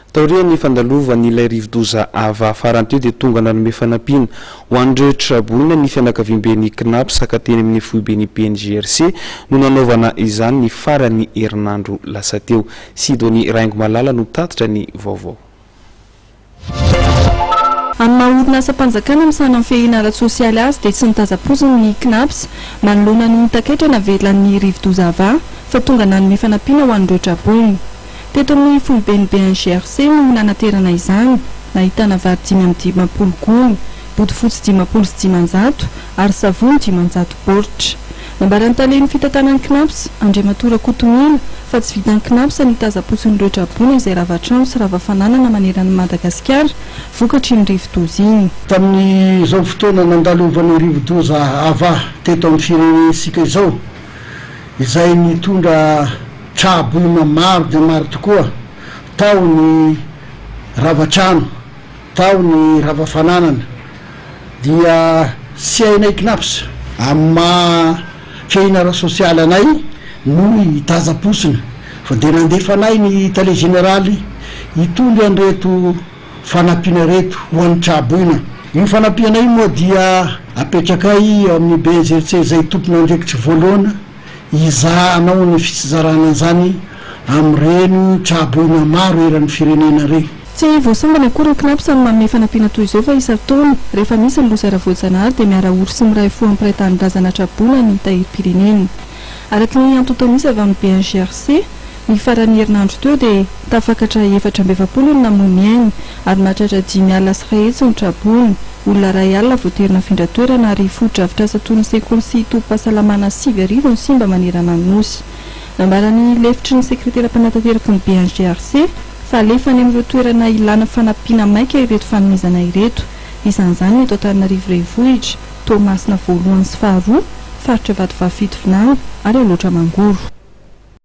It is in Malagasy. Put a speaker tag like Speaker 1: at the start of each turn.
Speaker 1: Taorian'ny fandalovan'ilay rivodoza Ava farany teo dia tonga nanome fanampiana ho an'ireo traboina ny fianakaviamben'ny Cnaps ka teny amin'ny foiben'ny BNGRC no nanaovana izany ny faran'ny herinandro lasa teo. Sidonie Rahaingomalala no nitatitra ny vaovao.
Speaker 2: Amin'ny maha orinasam-panjakana misahana ny fiahiana ara-tsosialy azy dia tsy nitazam-potsiny ny Cnaps manoloana ny takaitra navelan'ny rivodoza Ava fa tonga nanome fanampiana ho an'ireo traboina. Teto amin'ny foiben'ny BNGRC no nanaterana izany, nahitana vary 55 gony, bodofotsy 550 ary savony 500 baoritra. Nambaran'ny talen'ny fitantanan'ny Cnaps, Andriamatoa Rakotomila, fa tsy vitan'ny Cnaps ny hitazam-potsin'ireo traboina izay rava trano sy rava fananana manerana an'i Madagasikara vokatr'iny rivodoza iny.
Speaker 3: Tamin'izao fotoana nandalovan'ny rivodoza Ava teto amin'ny firenentsika izao, izay nitondra Tra-boina maro dia maro tokoa, tao ny rava trano, tao ny rava fananana, dia tsy hainay Cnaps amin'ny maha fiahiana ara-sosialy anay no hitazam-potsiny fa dia nandefa anay ny tale jeneraly hitondra an'ireto fanampiana ireto ho an'ny tra-boina. Io fanampiana io moa dia apetrakay eo amin'ny BNGRC izay tompon'andraikitry voalohana Hizaha anao ny fitsizarana an'izany amin'ireny tra-boina maro eran'ny firenena ireny.
Speaker 2: Tsy vao sambany akory ny Cnaps no manome fanampiana toy izao fa isan-taona, rehefa misy ny loza ara-voajanahary dia miara-ory sy miray fo amin'ny mpiray tanindrazana tra-boina ny tahirim-pirenena. Araka ny antontan'isa avy amin'ny BNGRC, ny faran'ny herinandro teo dia tafakatra 44 ny namoy ny ainy ary nahatratra 501 ny tra-boina. Olona 100 voatery nafindra toerana ary fotodrafitrasa toy ny sekoly sy tobim-pahasalamana 9000 no simba manerana ny Nosy. Nambaran'ny lefitry ny sekretera mpanatanteraky ny BNGRC fa alefa any amin'ireo toerana ilana fanampiana maika ireto fanomezana ireto. Isan'izany ny eto Antananarivo Renivohitra, Toamasina voalohany sy faharoa, faritra Vatovavy Fitovinany ary Alaotra Mangoro.